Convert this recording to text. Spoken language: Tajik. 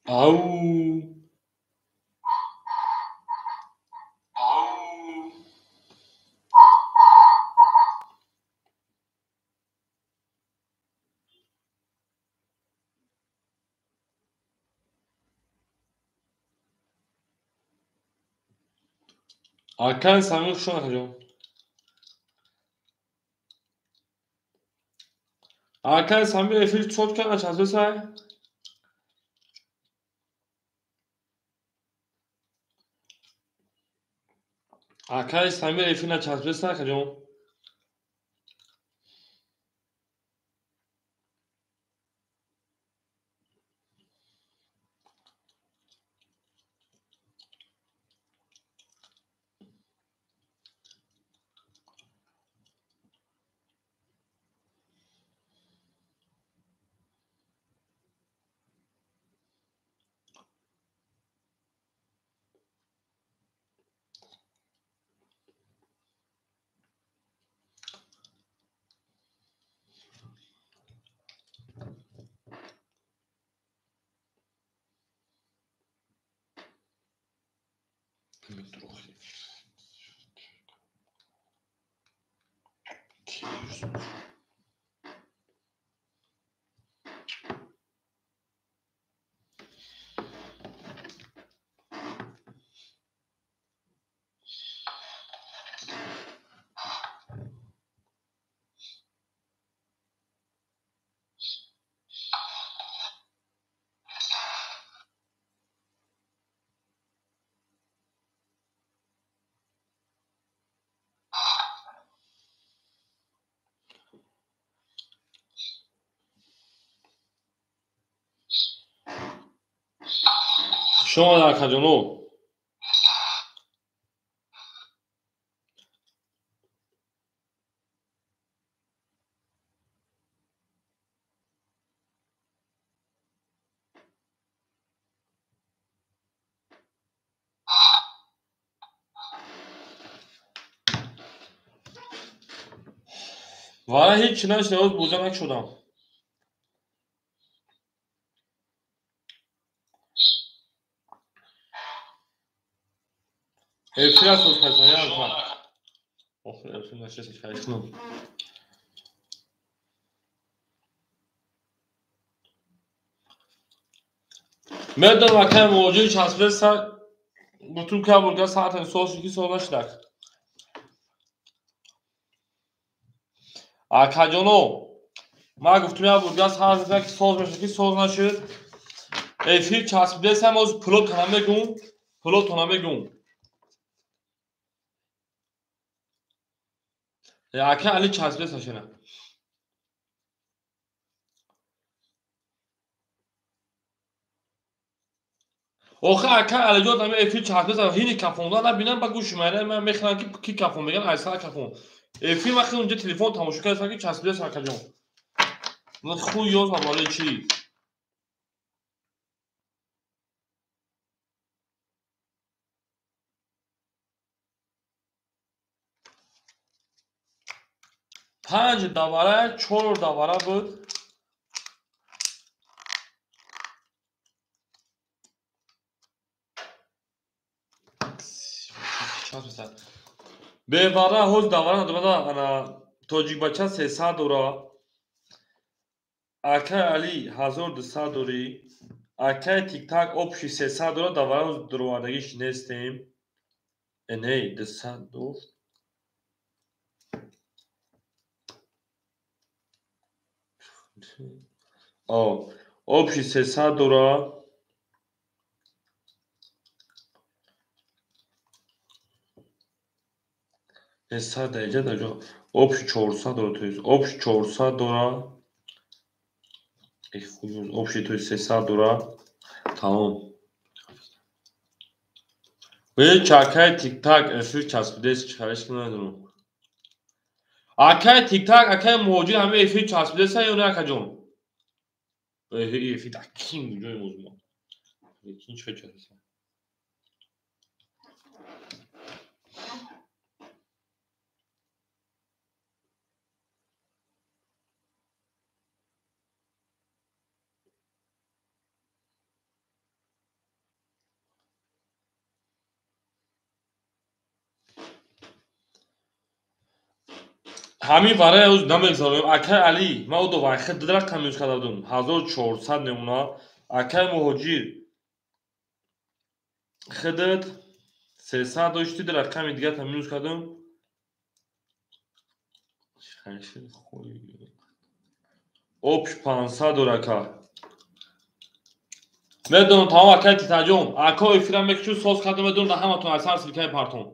Ау. Акай Самир, хуш омад, ҷон. Акай Самир эфир чот кард, часпесай? Акай Самир эфир начаспесай, акаҷон? Хуш омад, акаҷоно. Вара ҳеҷ чи нашуда, ҳоз боза накушодам. Эфир соз кардам, охир эфир нашест, хайшнум. Медонам, акай муҳоҷир часпеса, гуфтум ки бурга саатен соз ки соз нашудак. Акаҷоно, ман гуфтум як бурга саат ки соз мешуд, ки соз нашуд. Эфир часпидесам, ҳоз пулотона мегум, пулотона мегум. Ака Али часпидеса шена. Охи ака Алиҷон ами эфир часпидеса, ҳини кафонда набинам, ба гӯши майра ман мехӯрам ки ки кафон меган, айсара кафон. Эфир вақти унҷа телефон тамошо кардам ки часпидеса, акаҷон. Хуй ёзам барои чӣ? Панҷ давара, чор давара буд. Бевара ҳоз давара надомада, ана тоҷикбача 300 дора. Акай Али 1200 дорӣ. Акай Тиктак общий 300 дора, давара ҳоз дуровардагиш нестем. Э, не, 200 дошт. Общий 300 дора. Сад даҷа даҷо общий 400 дора, то есть общий 400 дора. Общий, то есть 300 дора. Тамом. Ҳеч акай Тиктак эфир часпидес, чӣ хариш намедонам. Акай Тиктак, акай муҳоҷир ҳама эфир часпидеса ё не, акаҷон? Эфир акин ҷои мозума. Кин чӣ часпидеса? Ҳамин вараи ӯз намегзаронем. Акай Алӣ, ман ӯ вайхе ду рақам минус карда будум, 1400 мемона. Акай Муҳоҷир, худат 300 дошти, ду рақами дигарта минус кардам. Общ 500 дор, ака. Медонам, тамом. Акай Титаҷон, ако эфира мекушӯ, соз кардам, медонам, да ҳаматон аз ҳар силкаи партон.